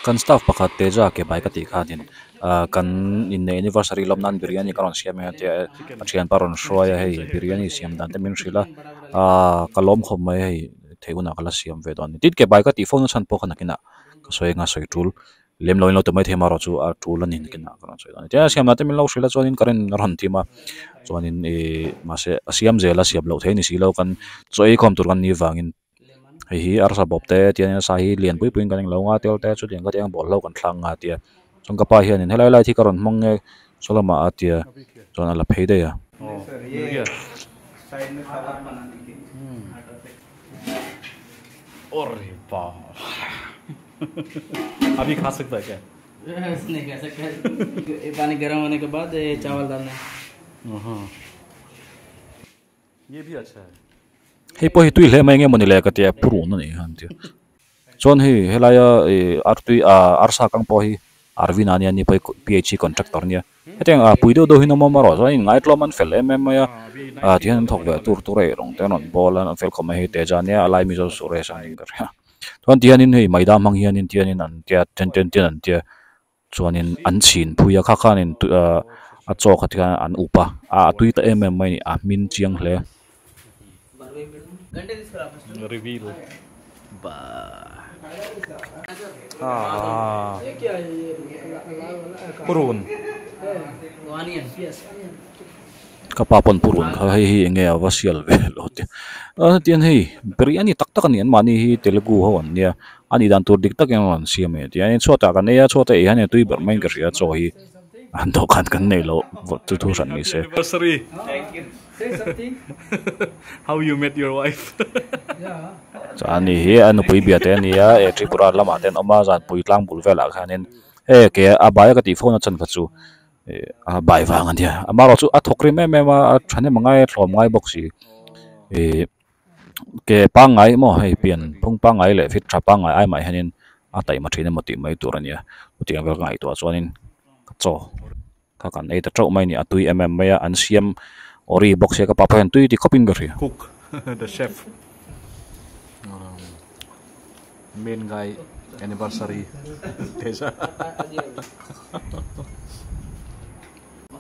Kan staff pakhat Teja ke bai ka tih khanin ah kan inneih anniversary lawm nan biryani ka rawn siam e a tia a thianpa rawn hruai a hei biryani siam dan te min hrilh a ah ka lawm khawp mai hei theih hunah ka la siam ve dawn a ni tin ke bai ka tih fo na chhan pawh kha nakinah ka sawi anga sawi tul lem lo in lo ti mai thei amaherawh chu a tul a ni nakinah ka rawn sawi dawn a ni tin a siam dan te min lo hrilh a chuanin current a rawn thim a chuanin ihh mahse a siam zel a siam loh theih a ni si lo kan chaw ei khawm tur kan nih vangin. Hei hi arsa bawp te tiangin sa hi lian pui puiin kan englo nga tel te chutiang kha tiang bawlhlo kan thlang nga tia chuan ka pa hianin helai light hi ka rawn hmang nge saw lamah a tia chuan a la phei daih a. Hei pawh hi tui hle mai nge mawni le ka tia purun a nih kha an tia chuan hei helaia ih artui ah arsa kang pawh hi Arvin a nia ni pawh hi P H E contractor a nia hetiang ah pui deuh deuh hi an awm a marawh chuan inngaihtlawm an fel em em mai a ah tihian an thawk ve tur tur a eirawng te an rawn bawl a an fel khawp mai hei Teja a nia a lai Mizo Suresh a niin ka hria chuan tihianin hei maida hmang hianin tihianin an tia then then ten an tia. Chuanin an chhin phui a kha khanin ah a chaw kha tikhan an up a a tui ta em em mai a ni a hmin chiang hle. Ka pa pawn purun kha hei hi enge a va sial ve lo ti a hetiang hei biryani tak tak a ni an mahni hi telugu ho an nia a nih dan tur dik takin an rawn siam a ni tihian chhuatah kan ei a chhuata ei hian tui ber maiin ka hria chaw hi an dawhkan kan nei loh chu thu hran ni se. Chuan ani hi a nupui bia te a ni a eh Tripura lamah te an awm a zanpui tlang bul velah khanin hei ke a baia ka tih fo na chan kha chu. A bai vang a nia amaherawh chu a thawk rim em em a a thahnem a ngai a thlawm ngai bawk si ih ke pangngai maw hei pian phung pangngai leh fit tha pangngai ai mah hianin a taihma thin emaw tih mai tur a nia chutiang vel ka ngaihtuah chuanin ka chaw kha kan ei ta teuh mai a ni a tui em em mai a an siam ori bawk sia ka pa pawh hian tui ti khawp in ka hria. Cook the chef main guy anniversary teza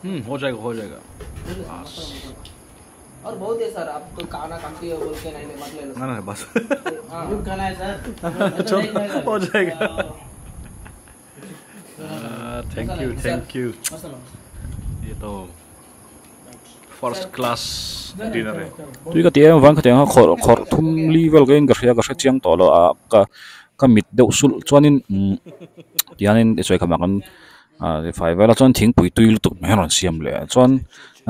hmm ho jayega ho jayega bas और बहुत है सर आप तो खाना काफी हो बोल के नहीं मत ले लो ना ना बस हाँ खाना है सर चलो हो जाएगा thank you thank you ये तो first class dinner है tui ka ti em avang khatiang a khawrh khawrh thum li vel ka in ka hria ka hre chiang tawh lo a ka ka mit deuh sulh chuanin umm tihianin sawi khamah kan ah fai vel a chuan thingpui tui lutuk mai a rawn siam leh a chuan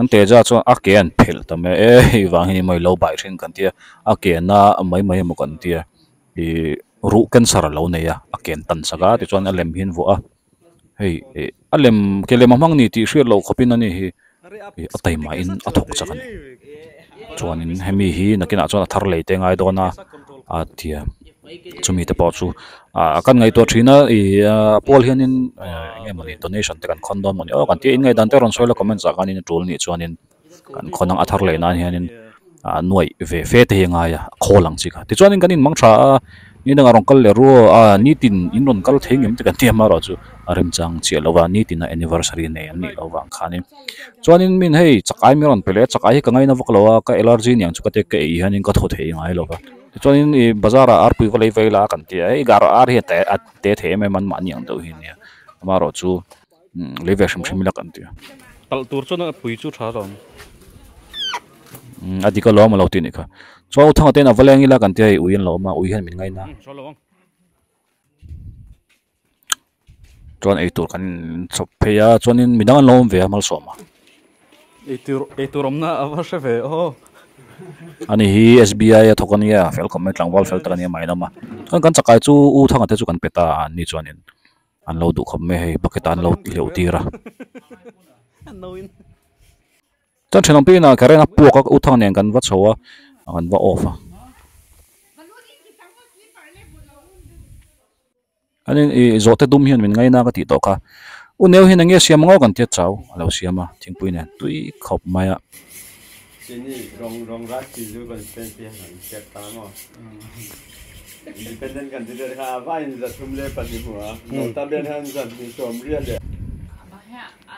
an Teja chuan a ke an phelh ta mai e hei vang hi ni maw ilo bai thin kan tia a ke na mai mai emaw kan tia ih ruh cancer a lo nei a a ken tan sak a tichuan a lem hi an vuah a hei ih a lem ke lem a hmang ni tih hriat loh khawpin ani hi ih a taimahin a thawk chak a ni chuanin hemi hi nakinah chuan a thar lei te ngai dawn a a tia chumi te pawh chu ah kan ngaihtuah thin a ih pawl hianin eng nge mawni donation te kan khawn dawn mawni aw kan tia in ngaihdan te rawn sawi la comments ah khanin a tul nih chuanin kan khawn ang a thar leh nan hianin ah nuaih ve fe te hi a ngai a a khawl ang chi kha tichuanin kan inmang tha a ni dangah rawn kal leh ruo a nitin in rawn kal thei ngem te kan ti a amaherawh chu a remchang chiah lo va nitin a anniversary nei an nih loh vang khanin chuanin min hei chakai min rawn pe leh a chakai hi ka ngaina vak lo a ka allergy niang chu ka tia ka ei hianin ka thaw thei ngai lo va tichuanin ih bazar ah arpui va lei vei la kan ti a hei gar ar hi a te a te thei em em a anmahni ang deuh hi ania amaherawh chu lei ve hrim hrim ila kan ti a. Talh tur chuan a pui chu tha hlawm. A dik alawm a lo tih a nih kha. Chuan u Thanga te in a va leng ila kan tia hei ui an lo awm a, ui hian min ngaina. Chuan eitur kan chawp phei a, chuanin midang an lo awm ve a malsawm a. Eitur eitur awmna a va hre ve aw. Ani hi S_B_I a thawk a nia, fel khawp mai tlangval fel tak a nia mai lam a. Chuan kan chakai chu u Thanga te chu kan pe ta a, an ni chuanin an lo duh khawp mai hei bucket ah an lo hleuh tir a. Chuan thenawm pin ah current a puak a u thang nen kan va chho a kan va off a. Anin ih zawhte dum hian min ngaina ka tih tawh kha u neu hian enge siam ang aw kan tia chau a lo siam a thingpui nen tui khawp mai a.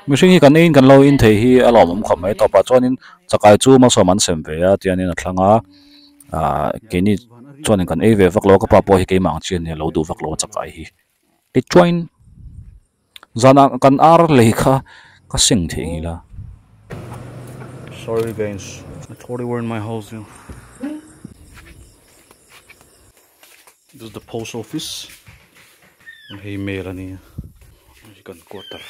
Mihring hi kan eiin kan lo in thei hi a lawmawm khawp mai tawp ah chuanin chakai chu malsawm an sem ve a tianin a thlang a ahh keini chuanin kan ei ve vak lo a ka pa pawh hi keimah ang chian hi a lo duh vak lo a chakai hi tichuan zanah kan ar lei kha ka seng theih ngil a. Sorry guys, I thought you were in my house you. This is the post office. Hei mail a nia. Hei kan quarter.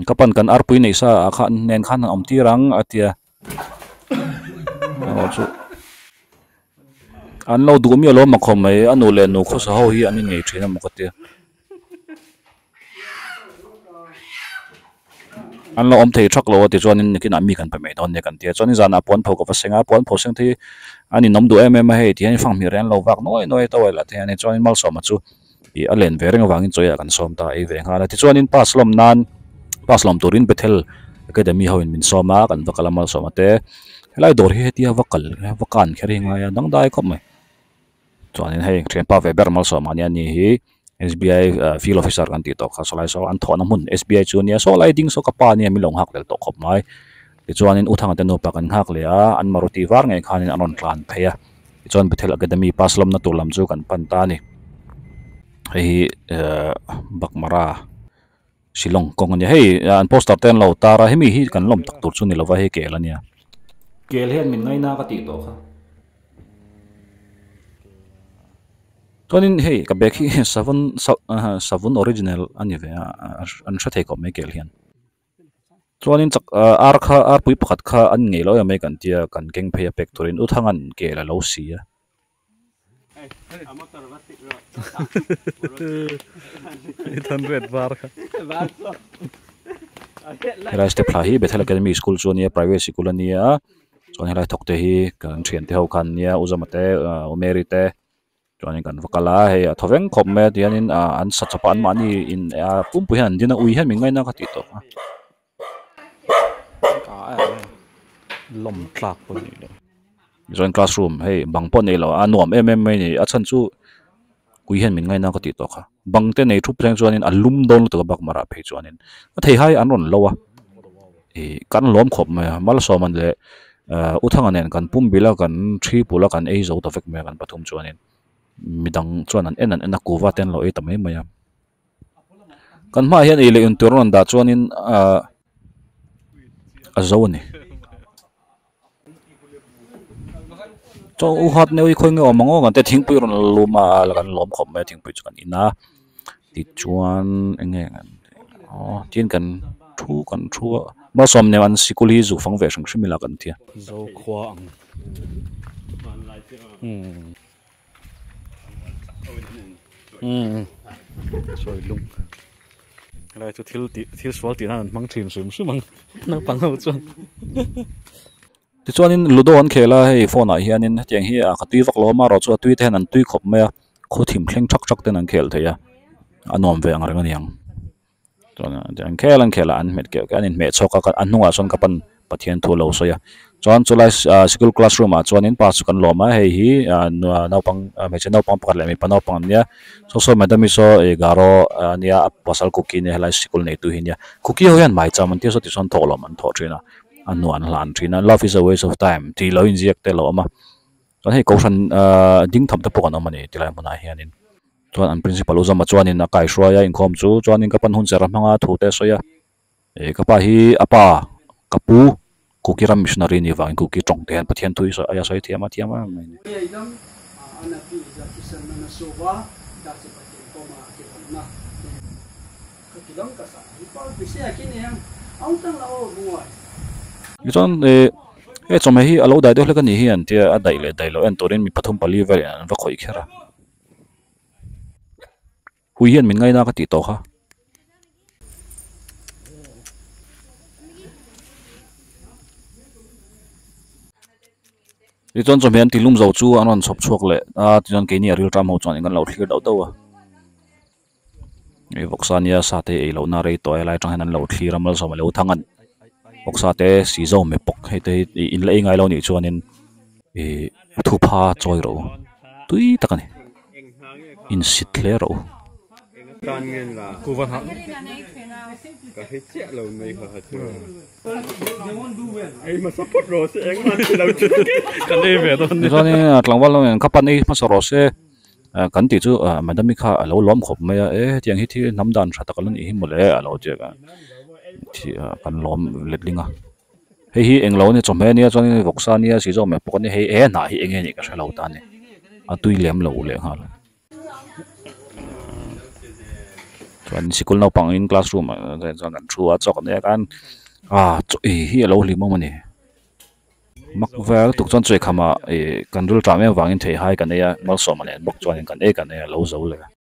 Ka pan kan arpui neih sa ah khan nen khan an awm tir ang a tia. Erawh chu an lo duh miah lo makhawm mai a nu leh nu khawsa ho hi an inngei thin a maw ka tia. An lo awm thei thak lo a tichuanin nikinah mi kan pe mai dawn nia kan tia chuanin zanah puan pho ka va seng a puan pho seng te hi an inawm duh em em a hei tihian fang hmih reng an lo vak nuai nuai tawh a lah te hian chuanin malsawma chu ih a len ve reng avangin chawiah kan sawm ta ei ve nghal a tichuanin pass lawm nan pass lawm turin Bethel Academy ho in min sawm a kan va kal a malsawma te helai dawr hi hetia va kal va kan kher hi ngai a dangdai khawp mai. Chuanin hei thianpa ve ber malsawm ah nia ni hi S_B_I field officer kan tih tawh kha sawlai saw an thawhna hmun S_B_I chu ania saw lai ding saw ka pa ania min lo nghak lel tawh khawp mai tichuanin u thanga te nupa kan nghak leh a an maruti var ngei khanin an rawn tlan phei a tichuan Bethel Academy pass lawmna tur lam chu kan pan ta a ni hei hi ehh Bakmara Shillong kawng ania hei an poster te an lo tar a hemi hi kan lawm tak tur chu ni lova hei kel ania. Kel hian min ngaina ka tih tawh kha. Chuanin hei ka bag hi savun savun original a ni ve a an hre thei khawp mai kel hian. Chuanin chak ar kha arpui pakhat kha an ngei lo em mai kan tia kan keng phei a pek turin u Thanga'n kel a lo si a. Helai step thla hi Bethel Academy School chu a nia private sikul a nia chuan helai thawk te hi kan thian te ho khan nia u Zama te u Mary te chuanin kan va kal a hei a thaw veng khawp mai a tihianin ah an sa chawp a anmahni in ah pumpui hian an din a ui hian min ngaina ka tih tawh a. Lawm tlak pawh ni lo. Chuan classroom hei bang pawh nei lo a nuam em em mai a ni a chhan chu ui hian min ngaina ka tih tawh kha bang te nei thup thleng chuanin a lum dawn lutuk a bakmarah phei chuanin a thei hai an rawn lo a ih kan lawm khawp mai a malsawma leh ah u thanga nen kan pum bilh a kan thi pulh a kan ei zo ta vek mai a kan pathum chuanin midang chuan an en an en a kuva te an lo ei ta mai mai a. Kan hmaah hian ei leh in tur a rawn dah chuanin ahh a zo a ni. Chaw u hat neuh hi khawi nge awm ang aw kan tia thingpui rawn lum a kan lawm khawp mai a thingpui chu kan in a tichuan eng nge aw tin kan thu kan thu a malsawm nen an sikul hi zu fang ve hrim hrim ila kan tia. Zokhua ang. Sawi lung helai chu thil tih thil sual tih nan an hmang thin hrim hrim ang naupang ho chuan. Tichuanin ludo an khel a hei phone ah hianin hetiang hi a ka tui vak lo a marawh chu a tui te hian an tui khawp mai a khaw thim thleng thak thak ten an khel thei a a nuam ve ang reng a niang. Chuan an khel an khel a an hmet keuh keuh an inhmeh chhuak a a hnungah chuan ka pan Pathian thu a lo sawi a chuan chulai ah sikul classroom ah chuanin pass chu kan lawm a hei hi ah naupang hmeichhe naupang pakhat leh mipa naupang an nia saw saw madam hi saw ih garo a nia a pasal kuki nia helai sikul neitu hi nia kuki ho hian maicham an tia saw tichuan thawhlawm an thawh thin a a hnuah an hlan thin a love is a waste of time tih lo inziak te a lo awm a chuan hei kohhran ah ding tham te pawh kan awm a ni tilai hmunah hianin. Chuan an principal u Zama chuanin a kaihruai a inkhawm chu chuanin ka pan hun serh a hmang a thu te a sawi a ih ka pa hi a pa ka pu Kuki ram missionary a nih vangin Kuki tawng te hian Pathian thu hi sawi a sawi thiam a thiam em mai a ni. Tichuan ih he chawhmeh hi a lo dai deuh hlek a nih hi an tia a daih leh daih loh en turin mi pathum pali velin an va khawih kher a. Hui hian min ngaina ka tih tawh kha. Tichuan chawhmeh an tilum zo chu an rawn chhawp chhuak leh a tichuan keini a rilṭam ho chuan kan lo thlir dauh dauh a. Hei vawksa nia sa te ei lohna rei tawh a helai atang hian an lo thlir a malsawm a lo thang a ni. Vawksa te si zo me pawk hei te hi ih in la ei ngai lo a nih chuanin ihh thupha chawi rawh u tui tak a ni insit hle rawh u. Tichuanin tlangval lam hian ka pan ei hmasa rawh se kan tih chu madam i kha a lo lawm khawp mai a e hetiang hi thil hnam dan tha tak a la nih hi mawle a lo ti a kan lawm letling a. Hei hi englo a ni chawhmeh ania chuanin vawksa ania si zawk mai pawh a ni hei he hnah hi eng nge nih ka hre lo ta a ni a tui lem lo lehnghal. Chuan sikul naupang in classroom ah chuan an thu a chawk ania khan ah chaw ei hi a lo hlim awm a ni mak vel lutuk chuan chaw ei khamah ih kan ril tah em avangin theihai kan ei a malsawm a nen bawk chuanin kan ei kan ei a lo zo leh.